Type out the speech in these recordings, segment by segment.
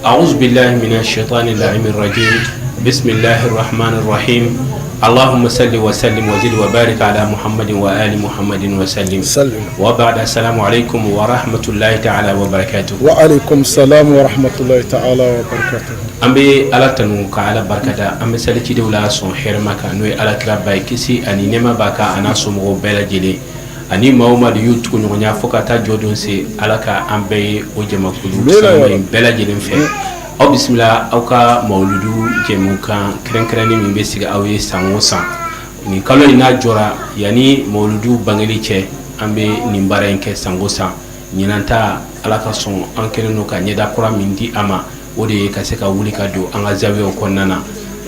أعوذ بالله من الشيطان اللعين الرجيم بسم الله الرحمن الرحيم اللهم صل وسلم وزد وبارك على محمد وآل محمد وسلم سلم. وبعد السلام عليكم ورحمة الله تعالى وبركاته وعليكم السلام ورحمة الله تعالى وبركاته. An bɛ Ala tanu ka Ala barikada, an bɛ sali cidenw la sɔn hɛrɛma kan, n'o ye Ala kiraba ye, kisi ani nɛɛma b'a kan, a n'a somɔgɔw bɛɛ lajɛlen ani maa o maa de y'u tugu ɲɔgɔnya fo ka taa jɔ don se. Ala ka an bɛɛ ye o jamakulu sanuma in bɛɛ lajɛlen fɛ. Aw bisimila aw ka mawuludu jɛmukan kɛrɛnkɛrɛnnen min bɛ sigi aw ye san o san nin kalo in n'a jɔra. Yanni mawuludu bangeli cɛ, an bɛ nin baara in kɛ san o san. Ɲinan ta, Ala ka sɔn, an kɛlen don ka ɲɛda kura min di a ma, o de ye ka se ka wuli ka don an ka zawiyaw kɔnɔna na.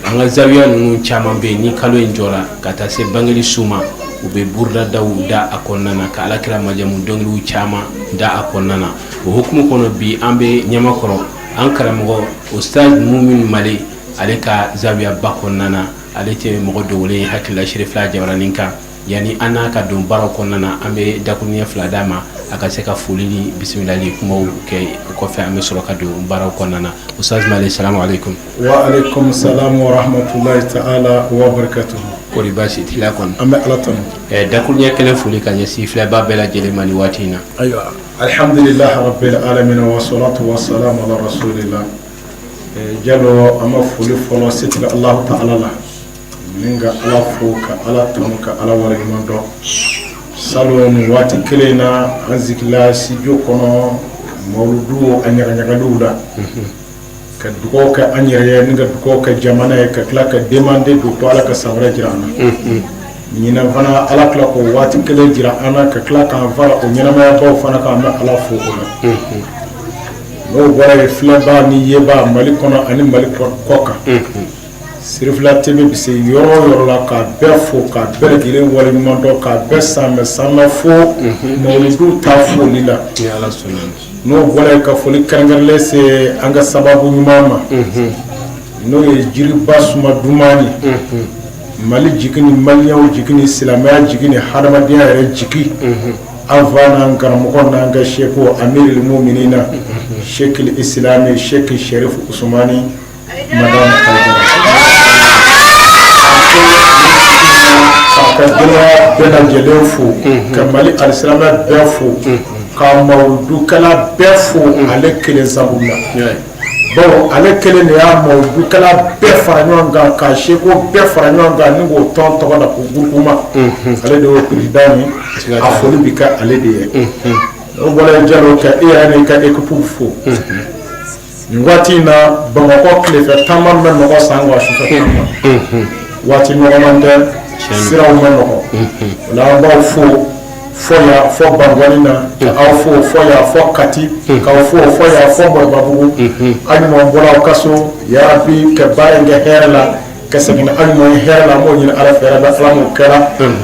An ka zawiya ninnu caman bɛ yen, ni kalo in jɔra ka taa se bangeli su ma, u bɛ burudadaw da a kɔnɔna na, ka alakira majamu dɔnkiliw caman da a kɔnɔna na. O hukumu kɔnɔ, bi an bɛ Ɲamakɔrɔ, an karamɔgɔ Ustaz Mumin Male, ale ka zawiyaba kɔnɔna na. Ale tɛ mɔgɔ dogolen ye hakilila Serifila jabaranin kan. Yanni an n'a ka don baaraw kɔnɔna na, an bɛ dakuruɲɛ fila d'a ma, a ka se ka foli ni bisimilali kumaw kɛ. O kɔfɛ, an bɛ sɔrɔ ka don baaraw kɔnɔna na. Ustaz Male, salamu aleykum. Wa aleykum salam wa rahmatulahi ta'ala wa barakatuhu. Kɔri baasi t'i la kɔni? An bɛ Ala tanu. Dakuruɲɛ kelen foli ka ɲɛsin filɛbaa bɛɛ lajɛlen ma nin waati in na. Ayiwa, alhamdulilahi rabbil alamin wa salatu wa salam ala rasulillah. Jalo, an ma foli fɔlɔ setigi Alahu ta'ala la ni ka Ala fo, ka Ala tanu, ka Ala waleɲuman dɔn. Salon nin waati kelen in na, an zikila studio kɔnɔ mawuludu a ɲagaɲagaliw la, ka dugawu kɛ an yɛrɛ ye ni ka dugawu kɛ jamana ye, ka tila ka demande don ko Ala ka san wɛrɛ jira an na. Ɲinan fana, Ala tila k'o waati kelen jira an na, ka tila k'an fara o ɲɛnamayabaw fana kan. An bɛ Ala fo o la. N'o bɔra yen, filɛbaa ni yebaa Mali kɔnɔ ani Mali kɔ kan, Serifila TV bɛ se yɔrɔ o yɔrɔ la, k'a bɛɛ fo, k'a bɛɛ lajɛlen waleɲuman dɔn, k'a bɛɛ sanbɛ sanbɛ fo mawuludu ta foli la. N'o bɔra yen, ka foli kɛrɛnkɛrɛnlen se an ka sababu ɲuman ma, n'o ye jiriba suma duman ye, Mali jigi ni maliyɛnw jigi ni silamɛya jigi ni hadamadenya yɛrɛ jigi, an fa n'an karamɔgɔ n'an ka seko amiril muminina, sekil isilami, seki Sherif Usumani Madani Hayidara, k'a ka denbaya bɛɛ lajɛlen fo, ka Mali alisilamɛ bɛɛ fo, ka mawuludukɛla bɛɛ fo ale kelen sabu la, bawo ale kelen de y'a mawuludukɛla bɛɛ fara ɲɔgɔn kan, ka seko bɛɛ fara ɲɔgɔn kan ni k'o tɔn tɔgɔ da ko groupement. Ale de y'o président ye, a foli bɛ kɛ ale de ye. O bɔra yen, Jalo, ka e yɛrɛ n'i ka équipe fo. Nin waati in na, Bamakɔ tilefɛ taama bɛ nɔgɔ san wa sufɛ taama waati nɔgɔman tɛ, siraw ma nɔgɔ. O la, an b'aw fo fo yan fo Bankɔni na, ka aw fo fo yan fo Kati, k'aw fo fo yan fo Moribabugu. Aw ɲuman bɔra aw ka so, yarabi ka baara in kɛ hɛrɛ la, ka segin aw ɲuman ye hɛrɛ la. An b'o ɲini Ala fɛ, yarabi Ala m'o kɛra.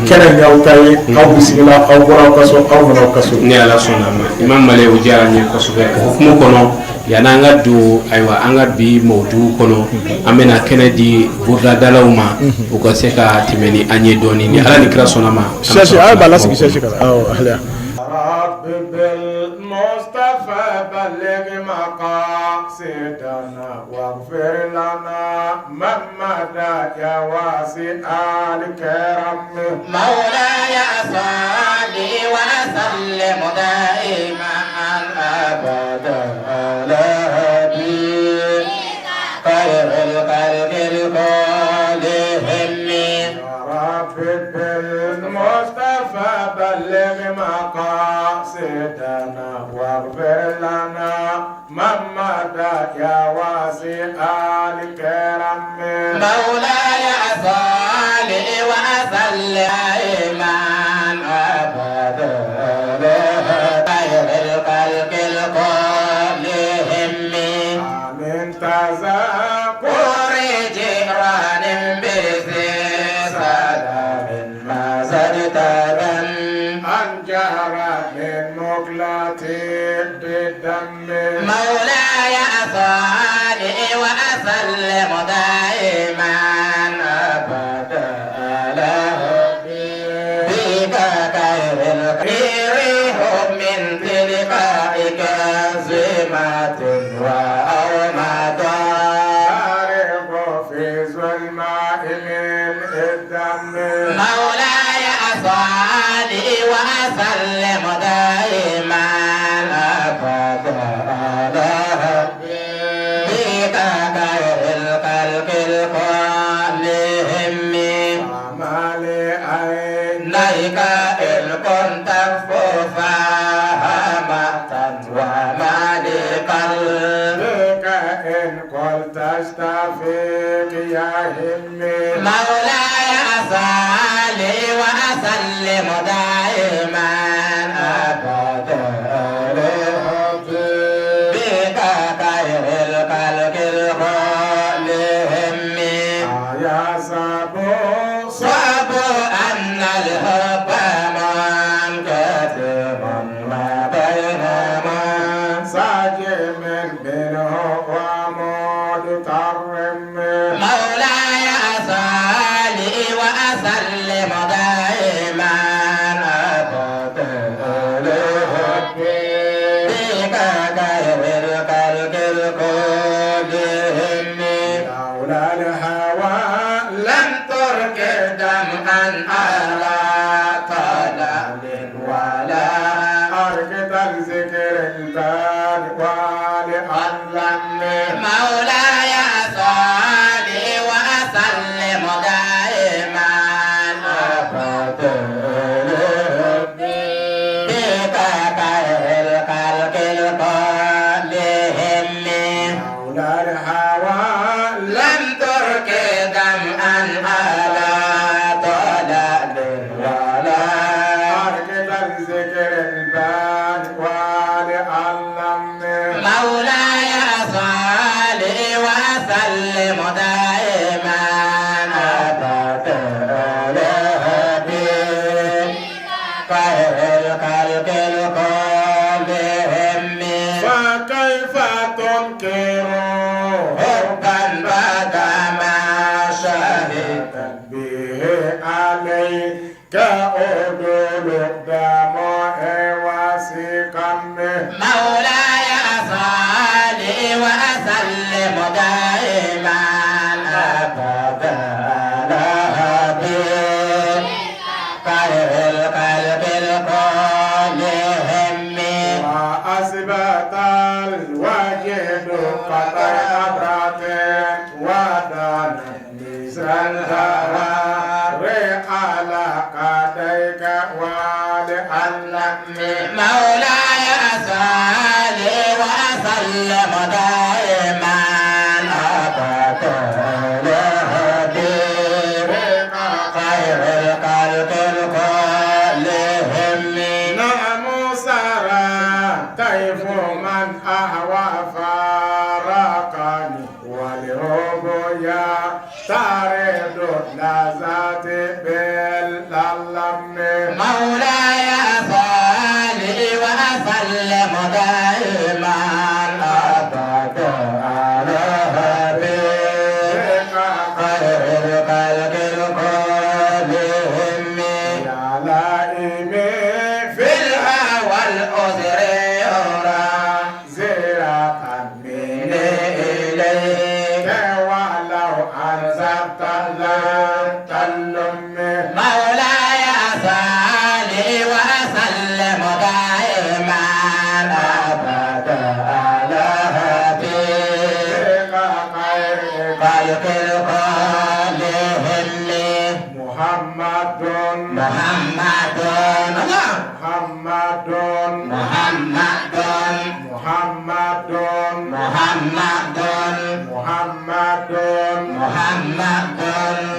Kɛnɛ in y'aw ta ye, aw bisimila, aw bɔra aw ka so, aw nana aw ka so. Ni Ala sɔnna a ma, Imam Male, o diyara n ye kosɛbɛ. O hukumu kɔnɔ, yan'an ka don, ayiwa, an ka bi mawudu kɔnɔ, an bɛna kɛnɛ di burudadalaw ma, u ka se ka tɛmɛ ni an ye dɔɔni, ni Ala ni kira sɔnna ma. Sɛsi a b'a lasigi, sɛsi ka na awɔ hali. كلمات وأومضا غارق في ظلماء من الدم. مولاي صل وسلم دائما أبدا على حبيبك خير الخلق كلهم. وما لعينيك عينيك إن كنت فهمة وما لقلبك بك إن قلت اشتفيك يا همي. مولاي صل وسلم دائما أبدا على حبيبك خير الخلق كلهم. يا صبو صعب أن الحب منكتب ما بينما ساجم منه ومضطرم. مولاي صل وسلم دائما أبدا على حبيبك خير الخلق كلهم. لولا الهوى لم ترك دمعا على طلال ولا أركض الذكر البال والعلم. مولاي صل وسلم دائما أبدا بك خير الخلق كلهم. لولا الهوى لم ترك دمعا على طلال ولا أركض الذكر البال والعلم. مولاي صل وسلم دائما أبدا على حبيبك خير الخلق كلهم. فكيف تنكر حبا بعد ما شهدت به عليك أدول الدمع وسقم. مولاي صل وسلم دائما أبدا على حبيبك خير الخلق كلهم. وأثبت الوجد قطر أبرات ودان مثل الهوى على قديك والعلم. مولاي صل وسلم دائما أبدا على حبيبك خير الخلق كلهم. نعم سرى طيف من أهوى فارقني والهب يا تارد لذات بالعلم. مولاي صل وسلم دائما أبدا على حبيبك خير الخلق كلهم. يا لائمي في الهوى الأزر يرى زراعة مني إليك ولو أنزلت لن تلم. مولاي صل وسلم دائما أبدا على حبيبك خير خلق كلهم. محمد محمد محمد محمد محمد محمد محمد محمد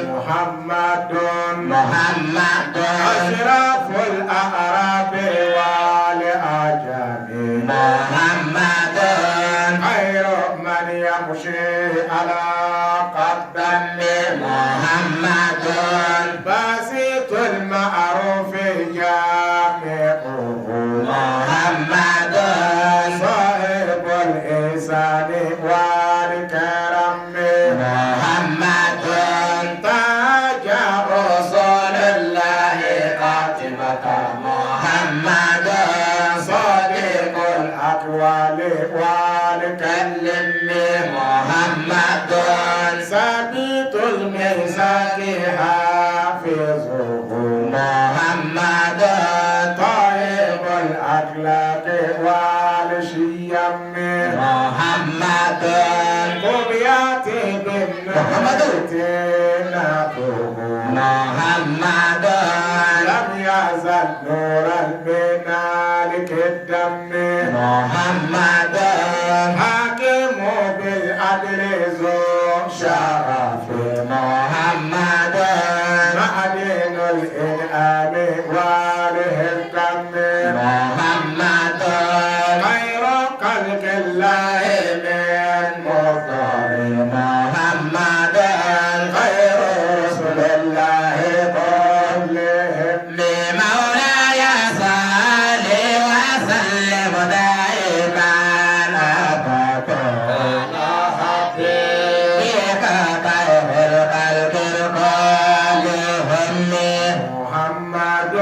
محمد محمد أشرف الأعراب والأعجم. محمد خير من يمشي على قدم. محمد بسيط المعروف جامعه. محمد صاحب الإحسان والكرم. محمد تاج رسول الله خاتمة محمد صادق الأقوال. والكلم محمد ثابت الميثاق حافظه محمد طيب الأخلاق والشيم محمد قبيات محمد. محمد لم يزل نور المنال الدم محمد حاكم بالعدل ذو شرف محمد معدن الإنعام والهتم محمد خير خلق الله من مضر محمد خير رسل الله كلهم مولاي صل وسلم دائما أبدا حبيبك خير الخلق كلهم محمد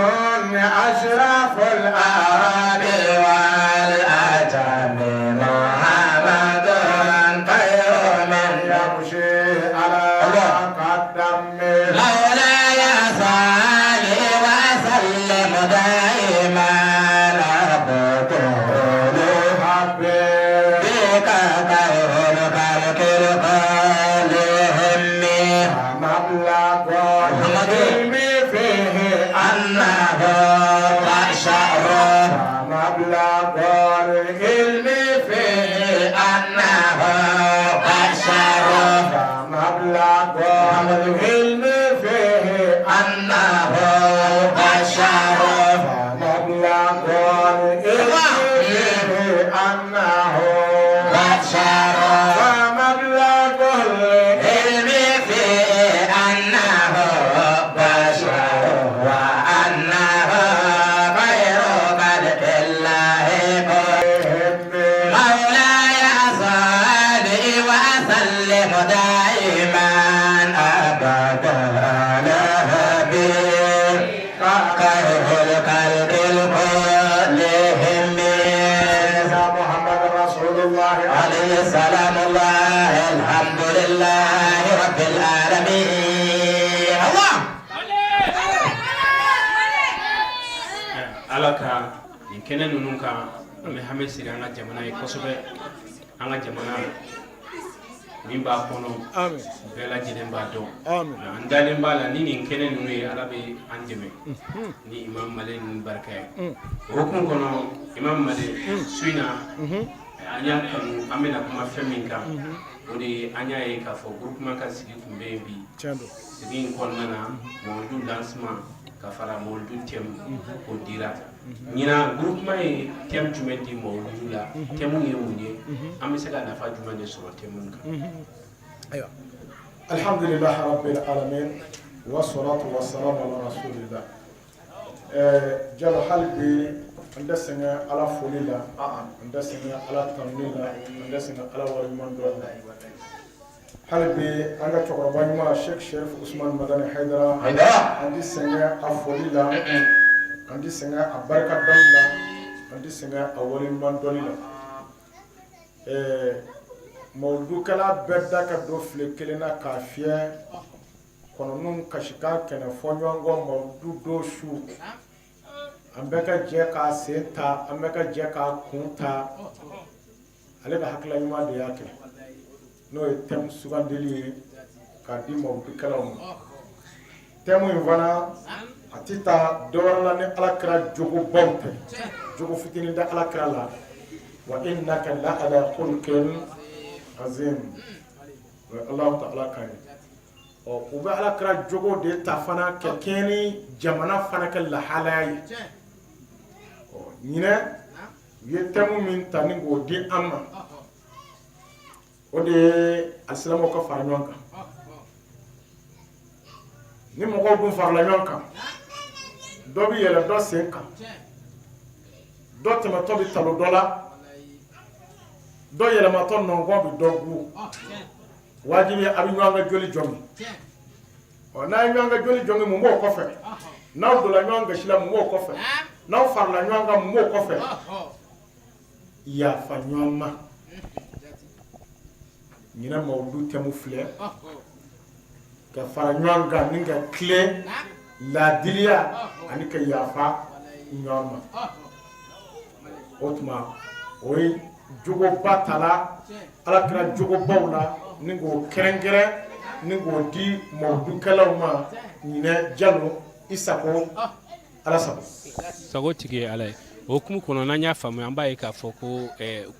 أشرف الأعراب العرب والعجم محمد خير من يمشي على قدم مولاي صل وسلم دائما أبدا حبيبك بك خير الخلق كلهم مبلغ العلم فيه أنه بشر مبلغ العلم فيه أنه بشر مبلغ العلم فيه أنه بشر مبلغ العلم فيه أنه بشر فمبلغ العلم علم فيه أنه بشر وأنه خير خلق الله كلهم. مولاي صل وسلم دائما أبدا على حبيبك خير الخلق كلهم. يا محمد رسول الله عليه سلام الله الحمد لله رب العالمين. الله Ala ka nin kɛnɛ ninnu kan, an bɛ hami siri an ka jamana ye kosɛbɛ. An ka jamana min b'a kɔnɔ, Amin. bɛɛ lajɛlen b'a dɔn. Amin. An dalen b'a la, ni nin kɛnɛ ninnu ye, Ala bɛ an dɛmɛ ni Imam Male ninnu barika ye. O hukumu kɔnɔ, Imam Male, su in na, an y'a kanu an bɛna kuma fɛn min kan, o de ye an y'a ye k'a fɔ groupement ka sigi tun bɛ yen bi. Tiɲɛ don. Sigi in kɔnɔna na, mawuludu lancement ka fara mawuludu thème o dira. Ɲinan, groupement ye thème jumɛn di mawuludu la? Thème ye mun ye? An bɛ se ka nafa jumɛn de sɔrɔ thème kan? Ayiwa, alhamdulilah rabbil alamin, wassalatu wassalamu ala rasulillah. Jalo, hali bi an tɛ sɛgɛn Ala foli la, an tɛ sɛgɛn Ala tanuni la, an tɛ sɛgɛn Ala waleɲuman dɔn la. Hali bi an ka cɛkɔrɔba ɲuman, Sheikh Sherif Usman Madani Haidara, an tɛ sɛgɛn a foli la, an tɛ sɛgɛn a barika dɔnni la, an tɛ sɛgɛn a waleɲuman dɔnni la. Mawuludukɛla bɛɛ da ka don file kelen na k'a fiyɛ kɔnɔninw kasikan kɛnɛ fɔ ɲɔgɔn kɔ mawuludu don su. An bɛɛ ka jɛ k'a sen ta, an bɛɛ ka jɛ k'a kun ta. Ale ka hakilila ɲuman de y'a kɛ, n'o ye thème sugandili ye k'a di mawuludukɛlaw ma. Thème in fana, a tɛ taa dɔwɛrɛ la ni Ala kira jogobaw tɛ. Jogo fitinin tɛ Ala kira la. Wa innaka la ala khulqin azim, o ye Alahu Taala kan ye. Ɔ, u bɛ Ala kira jogo de ta fana ka kɛɲɛ ni jamana fana kɛ lahalaya ye. Ɔ, ɲinɛ u ye thème min ta ni k'o di an ma, o de ye alisilamɛw ka fara ɲɔgɔn kan. Ni mɔgɔw dun farala ɲɔgɔn kan, dɔ bɛ yɛlɛ dɔ sen kan, dɔ tɛmɛtɔ bɛ talo dɔ la, dɔ yɛlɛmatɔ nɔnkɔn bɛ dɔ gu. Wajibi a bɛ ɲɔgɔn ka joli jɔngi. Ɔ, n'a ye ɲɔgɔn ka joli jɔngi, mun b'o kɔfɛ? N'aw donna ɲɔgɔn gasi la, mun b'o kɔfɛ? N'aw farala ɲɔgɔn kan, mun b'o kɔfɛ? yafa ɲɔgɔn ma. Ɲinɛ mawuludu thème filɛ ka fara ɲɔgɔn kan ni ka tilen laadiliya ani ka yafa ɲɔgɔn ma. O tuma o ye jogoba tala ala kira jogobaw la ni k'o kɛrɛnkɛrɛn ni k'o di mawuludukɛlaw ma. Ɲinɛ Jalo, i sago, Ala sago. Sago tigi ye Ala ye. O hukumu kɔnɔ, n'an y'a faamuya, an b'a ye k'a fɔ ko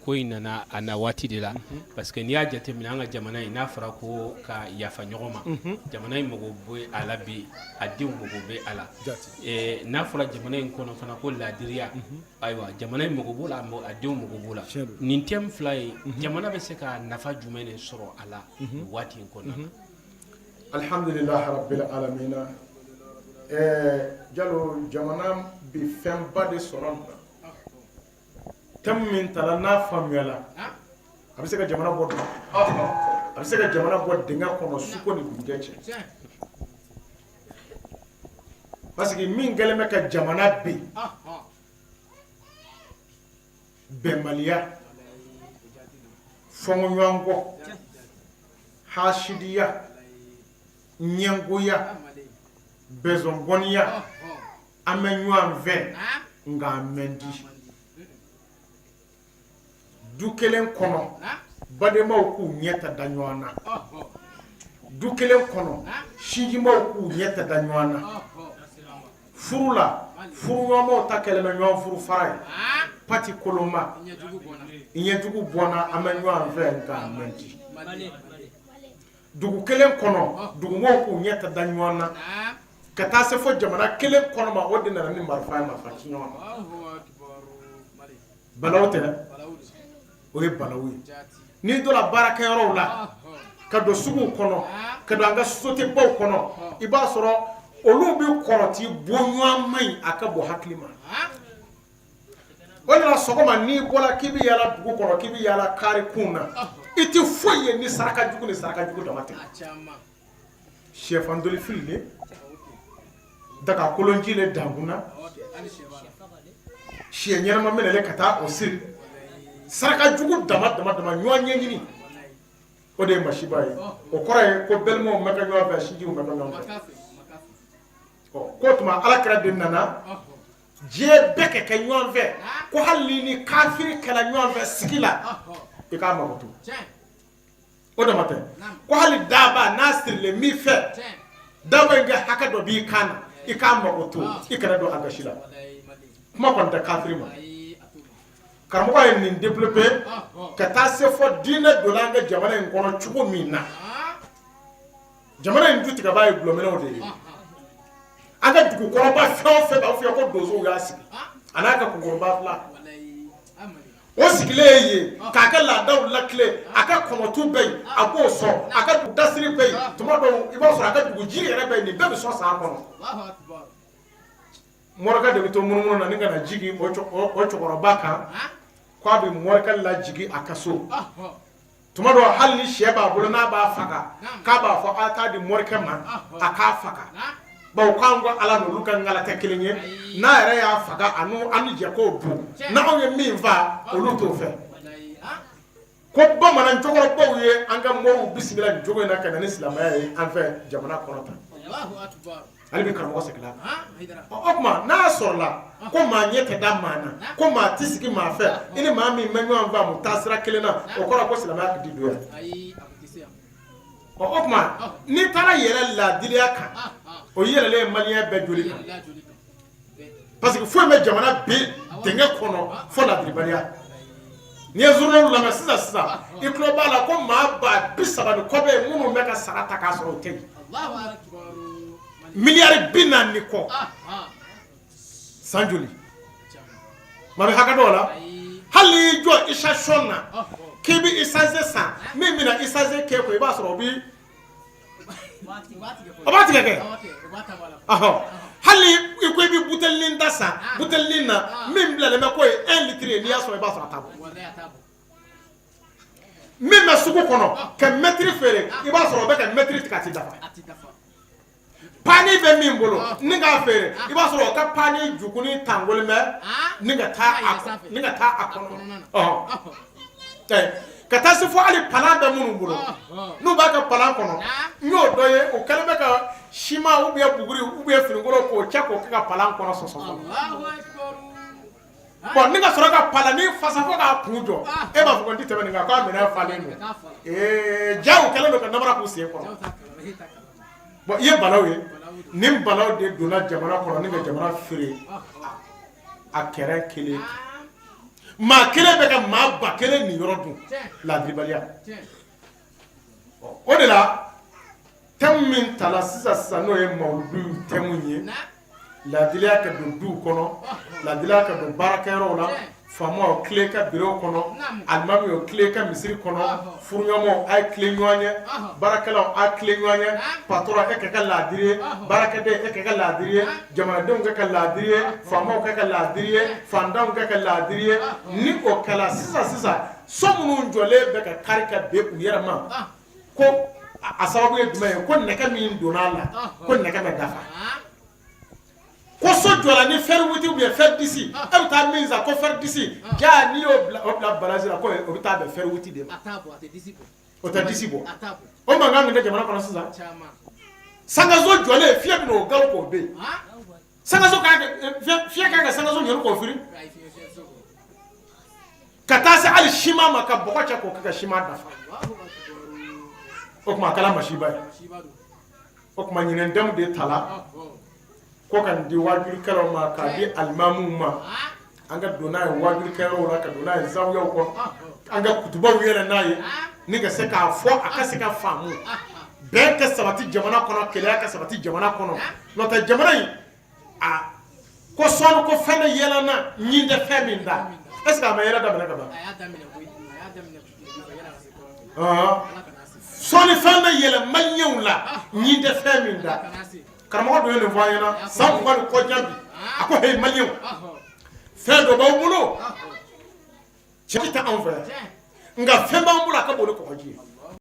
ko in nana a na waati de la, parce que n'i y'a jateminɛ, an ka jamana in, n'a fɔra ko ka yafa ɲɔgɔn ma, jamana in mago bɛ a la bi, a denw mago bɛ a la. N'a fɔra jamana in kɔnɔ fana ko laadiriya, ayiwa, jamana in mago b'o la, a denw mago b'o la. Nin thème fila in, jamana bɛ se ka nafa jumɛn de sɔrɔ a la nin waati in kɔnɔna na? Alhamdulilahi rabbil alamina. Jalo, jamana bɛ fɛnba de sɔrɔ nin na. Thème min tala, n'a faamuyala, a bɛ se ka jamana bɔ, a bɛ se ka jamana bɔ dingɛ kɔnɔ su ko ni dugujɛ cɛ, parce que min kɛlen bɛ ka jamana bin, bɛnbaliya, fɔɲɔgɔnkɔ, hasidiya, ɲɛngoya, bɛzɔngɔniya. An bɛ ɲɔgɔn fɛ nka an man di. Du kelen kɔnɔ, badenmaw k'u ɲɛ ta da ɲɔgɔn na. Du kelen kɔnɔ, sinjimaw k'u ɲɛ ta da ɲɔgɔn na. Furu la, furuɲɔgɔnmaw ta kɛlen bɛ ɲɔgɔn furu fara ye. Pati koloma i ɲɛjugu bɔnna. An bɛ ɲɔgɔn fɛ nka an man di. Dugu kelen kɔnɔ, dugumɔgɔw k'u ɲɛ ta da ɲɔgɔn na, ka taa se fo jamana kelen kɔnɔ ma. O de nana ni marifa ye, marifa ci ɲɔgɔn ma. Balawu tɛ, o ye balawu ye. N'i donna baarakɛyɔrɔw la, ka don suguw kɔnɔ, ka don an ka société baw kɔnɔ, i b'a sɔrɔ olu bɛ kɔrɔti bɔ ɲɔgɔn ma ɲi, a ka bɔ hakili ma. O de la, sɔgɔma n'i bɔra k'i bɛ yaala dugu kɔnɔ, k'i bɛ yaala kari kun na, i tɛ foyi ye ni saraka jugu ni saraka jugu dama tɛ. Shɛfan doli fililen, daga kolonji le dankun na, sɛ ɲɛnama minɛlen ka taa o siri, saraka jugu dama dama dama, ɲɔgɔn ɲɛɲini, o de ye masiba ye. O kɔrɔ ye ko balimaw ma kɛ ɲɔgɔn fɛ, sinjiw ma kɛ ɲɔgɔn fɛ. Ɔ, k'o tuma ala kira de nana diɲɛ bɛɛ ka kɛ ɲɔgɔn fɛ, ko hali ni kafiri kɛra ɲɔgɔn fɛ sigi la, i k'a makoto. O dama tɛ, ko hali daba n'a sirilen min fɛ, daba in kɛ hakɛ dɔ b'i kan na, i k'a makoto, i kana don a gasi la. Kuma kɔni tɛ kafiri ma. Karamɔgɔ ye nin développé ka taa se fɔ diinɛ donna an ka jamana in kɔnɔ cogo min na. Jamana in dutigɛbaa ye gulɔminɛw de ye. An ka dugukɔrɔba fɛn o fɛn b'a fɔ ko donsow y'a sigi, a n'a ka kunkɔrɔba fila o sigilen ye yen k'a ka laadaw lakile. A ka kɔnɔtu bɛ yen, a b'o sɔn. A ka dasiri bɛ yen. Tuma dɔw i b'a sɔrɔ a ka dugu jiri yɛrɛ bɛ yen. Nin bɛɛ bɛ sɔn san kɔnɔ. Morikɛ de bɛ to munumunu na ni ka na jigin o cɛkɔrɔba kan, k'a bɛ morikɛ lajigin a ka so. Tuma dɔ, hali ni sɛ b'a bolo, n'a b'a faga, k'a b'a fɔ a t'a di morikɛ ma, a k'a faga, bawo k'an ko ala n'olu ka ŋala tɛ kelen ye. N'a yɛrɛ y'a faga, a n'u an ni jɛ k'o dun. N'anw ye min faa, olu t'o fɛ. Ko bamanan cɛkɔrɔbaw ye an ka moriw bisimila nin cogo in na ka na ni silamɛya ye an fɛ jamana kɔnɔ tan. Hali bi karamɔgɔ seginna. O tuma n'a sɔrɔla ko maa ɲɛ tɛ da maa na, ko maa tɛ sigi maa fɛ, i ni maa min bɛ ɲɔgɔn faamu taasira kelen na, o kɔrɔ ko silamɛya di don yan. Ɔ, o tuma n'i taara yɛlɛ laadiliya kan, o yɛlɛlen ye maliyɛn bɛɛ joli kan, parce que foyi bɛ jamana bin dingɛ kɔnɔ fo laadiribaliya. N'i ye journal lamɛn sisan sisan, i tulo b'a la ko maa 30 000 ni kɔ bɛ yen minnu bɛ ka sara ta k'a sɔrɔ o tɛ yen, miliyari 40 ni kɔ. San joli maa bɛ hakɛ dɔw la? Hali n'i y'i jɔ station na k'i bɛ essence san, min bɛna essence kɛ ko i b'a sɔrɔ o bɛ o b'a tigɛ kɛ. Hali i ko i bɛ butelinin da san, butelinin na min bilalen bɛ k'o ye 1 litre ye, n'i y'a sɔrɔ, i b'a sɔrɔ a t'a bɔ. Min bɛ sugu kɔnɔ ka mɛtiri feere, i b'a sɔrɔ o bɛ ka mɛtiri tigɛ, a tɛ dafa. Pani bɛ min bolo ni k'a feere, i b'a sɔrɔ o ka pani jukuni tangolen bɛ ni ka taa ni ka taa a kɔnɔ, ka taa se fo hali palan bɛ minnu bolo, n'u b'a ka palan kɔnɔ. N y'o dɔ ye, o kɛlen bɛ ka siman ou bien buguri ou bien finikolon k'o cɛ k'o kɛ ka palan kɔnɔ sɔsɔ. Bon, ni ka sɔrɔ ka palani fasa fo k'a kun jɔ, e b'a fɔ ko n tɛ tɛmɛ nin kan, k'a minɛn falen don. Ee, ja, o kɛlen don ka namara k'u sen kɔrɔ. Bon, i ye balaw ye. Nin balaw de donna jamana kɔnɔ ni ka jamana feere a kɛrɛ kelen. Maa kelen bɛ ka maa 1000 nin yɔrɔ dun, ladiribaliya. O de la, thème min tala sisan sisan, n'o ye mawuludu thème ye, ladiliya ka don duw kɔnɔ, ladiliya ka don baarakɛyɔrɔw la, faamaw tilen ka bureau kɔnɔ, alimamiw tilen ka misiri kɔnɔ, furuɲɔgɔnw a ye tilen ɲɔgɔn ye, baarakɛlaw a ye tilen ɲɔgɔn ye, patron e ka kɛ laadiri ye, baarakɛden e ka kɛ laadiri ye, jamanadenw ka kɛ laadiri ye, faamaw ka kɛ laadiri ye, fantanw ka kɛ laadiri ye. Ni o kɛla sisan sisan, so minnu jɔlen bɛ ka kari ka bin u yɛrɛ ma, ko a sababu ye jumɛn ye? Ko nɛgɛ min donna a la, ko nɛgɛ bɛ dafa. Ko so jɔla ni fer 8 ou bien fer 10, e bɛ taa min san ko fer 10, ja, n'i y'o bila, o bila balance la, ko o bɛ taa bɛn fer 8 de ma, o tɛ 10 bɔ. O mankan min kɛ jamana kɔnɔ sisan, sangaso jɔlen, fiɲɛ bɛ n'o galo k'o ben. Sangaso kan kɛ, fiɲɛ kan ka sangaso ɲɔni k'o firi, ka taa se hali siman ma, ka bɔgɔ cɛ k'o kɛ ka siman dafa. O tuma a kɛra masiba ye. O tuma ɲinɛn thème de tala ko ka nin di wajulikɛlaw ma, k'a di alimamuw ma, an ka don n'a ye wajulikɛyɔrɔw la, ka don n'a ye zawiyaw kɔnɔ, an ka kutubaw yɛlɛ n'a ye, ni ka se k'a fɔ a ka se ka faamu, bɛn ka sabati jamana kɔnɔ, keleya ka sabati jamana kɔnɔ. N'o tɛ, jamana in a ko sɔɔni ko fɛn dɔ yɛlɛnna ɲin tɛ fɛn min da. Est ce que a ma yɛlɛ daminɛ ka ban? Sɔɔni fɛn bɛ yɛlɛ maliyɛnw la ɲin tɛ fɛn min da. Karamɔgɔ dɔ ye nin fɔ an ɲɛna san 20 ni kɔ jan bi. A ko: "Hey maliyɛnw, fɛn dɔ b'aw bolo, cɛ tɛ anw fɛ, nka fɛn b'an bolo a ka bon ni kɔgɔji ye."